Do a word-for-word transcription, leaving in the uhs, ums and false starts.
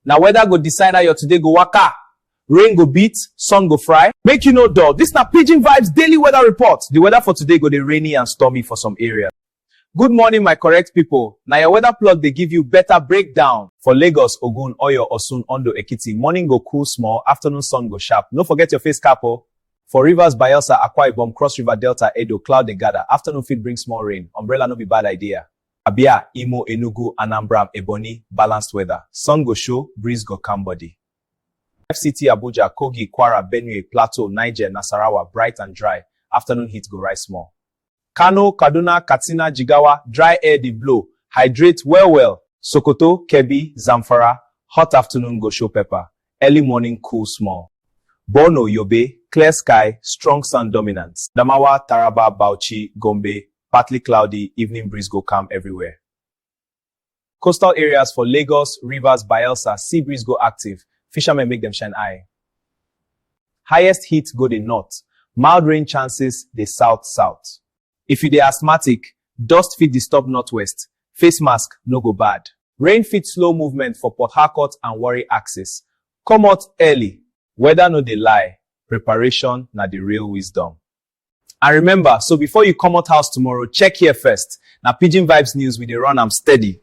Na weather go decide how your today go waka. Rain go beat, sun go fry. Make you no dull. This na Pidgin Vibes Daily Weather Report. The weather for today go dey rainy and stormy for some areas. Good morning, my correct people. Na your weather plug dey give you better breakdown. For Lagos, Ogun, Oyo, Osun, Ondo, Ekiti, morning go cool small, afternoon sun go sharp. No forget your face cap o. For Rivers, Bayelsa, Akwa Ibom, Cross River, Delta, Edo, cloud dey gather. Afternoon fit bring small rain. Umbrella no be bad idea. Abia, Imo, Enugu, Anambra, Ebonyi, balanced weather. Sun go show, breeze go calm body. F C T, Abuja, Kogi, Kwara, Benue, Plateau, Niger, Nasarawa, bright and dry. Afternoon heat go rise small. Kano, Kaduna, Katsina, Jigawa, dry air dey blow. Hydrate well well. Sokoto, Kebbi, Zamfara, hot afternoon go show pepper. Early morning cool small. Borno, Yobe, clear sky, strong sun dominance. Adamawa, Taraba, Bauchi, Gombe, partly cloudy, evening breeze go calm everywhere. Coastal areas for Lagos, Rivers, Bayelsa, sea breeze go active. Fishermen make dem shine eye. Highest heat go dey north. Mild rain chances dey south south. If you dey asthmatic, dust fit disturb northwest. Face mask no go bad. Rain fit slow movement for Port Harcourt and Warri axis. Comot early. Weather no dey lie. Preparation na the real wisdom. And remember, so before you comot house tomorrow, check here first. Na Pidgin Vibes News, we dey run am steady.